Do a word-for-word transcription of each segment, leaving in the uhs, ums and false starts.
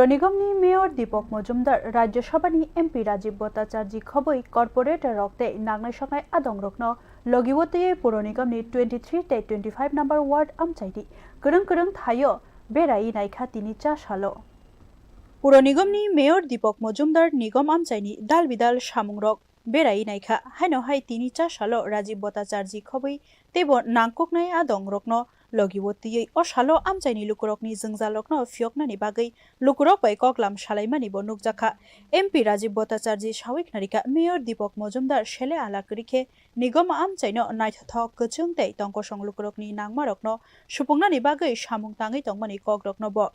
Puro Nigomni Mayor Deepak Majumdar, Rajya Sabhani M P Rajiv Bhattacharjee khobwi corporator rok tei nangnai saknai adongrokno logiwo twiwi Puro Nigomni twenty-three tei twenty-five number ward amchaini kwrwng kwrwng thaio berai naikha tini cha salo. Puro Nigomni Mayor Deepak Majumdar Nigom amchaini dal bidal samungrok berai naikha. Haino hai tini cha salo Rajiv Bhattacharjee khobwi teibo nangkuknai adongrokno logiwo twiwi o salo amchaini lukurokni jwngjalrokno phiyoknani bagwi lukurok bai koklam salaimanibo nukjakha. M P Rajiv Bhattacharjee sawi khnarikha, Mayor Deepak Majumdar sele ala kwrwi khe Nigom amchaino naithothok, kwchwng tei tongkosong lukurokni nangmarokno supungnani bagwi samung tangwi tongmani kokrokno bo.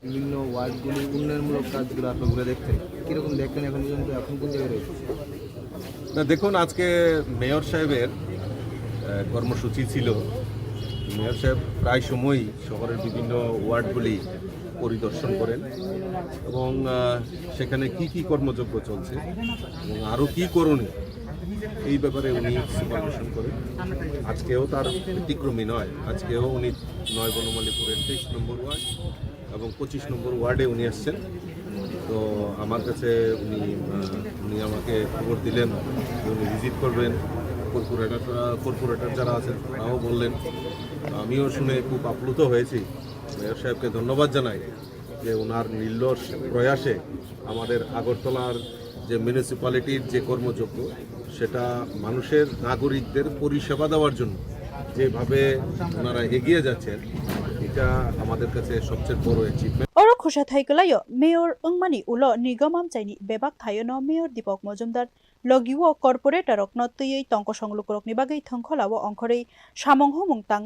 বিভিন্ন ওয়ার্ডগুলির উন্নয়নমূলক কাজগুলো আসলে ঘুরে দেখছেন, কিরকম দেখলেন এখন পর্যন্ত, এখন কোন জায়গায় রয়েছে? না, দেখুন, আজকে মেয়র সাহেবের, আহ, কর্মসূচি ছিল। মেয়র সাহেব প্রায় সময়ই শহরের বিভিন্ন ওয়ার্ডগুলি পরিদর্শন করেন এবং, আহ, সেখানে কি কি কর্মযজ্ঞ চলছে এবং আরও কি করণীয়, এই ব্যাপারে উনি সুপারভিশন করেন। আজকেও তার ব্যতিক্রমী নয়, আজকেও উনি নয় বনমালীপুরের তেইশ নম্বর ওয়ার্ড এবং পঁচিশ নম্বর ওয়ার্ডে উনি আসছেন। তো আমার কাছে উনি, আহ, উনি আমাকে খবর দিলেন যে উনি ভিজিট করবেন। কর্পোরেটর, কর্পোরেটর যারা আছেন তারাও বললেন। তো আমিও শুনে খুব আপ্লুত হয়েছি। মেয়র সাহেবকে ধন্যবাদ জানাই যে ওনার নির্লস প্রয়াসে আমাদের আগরতলার যে মিউনিসিপ্যালিটির যে কর্মযজ্ঞ, সেটা মানুষের, নাগরিকদের পরিষেবা দেওয়ার জন্য যেভাবে ওনারা এগিয়ে যাচ্ছেন, এটা আমাদের কাছে সবচেয়ে বড় achievement. Oro khusa thai kwlaio, Mayor wngmani ulo Nigom amchaini bebak thaiono Mayor Deepak Majumdar logiwo corporator rokno twiwi tongkosong lukurokni bagwi thwngkholao ongkhorwi samung humung tang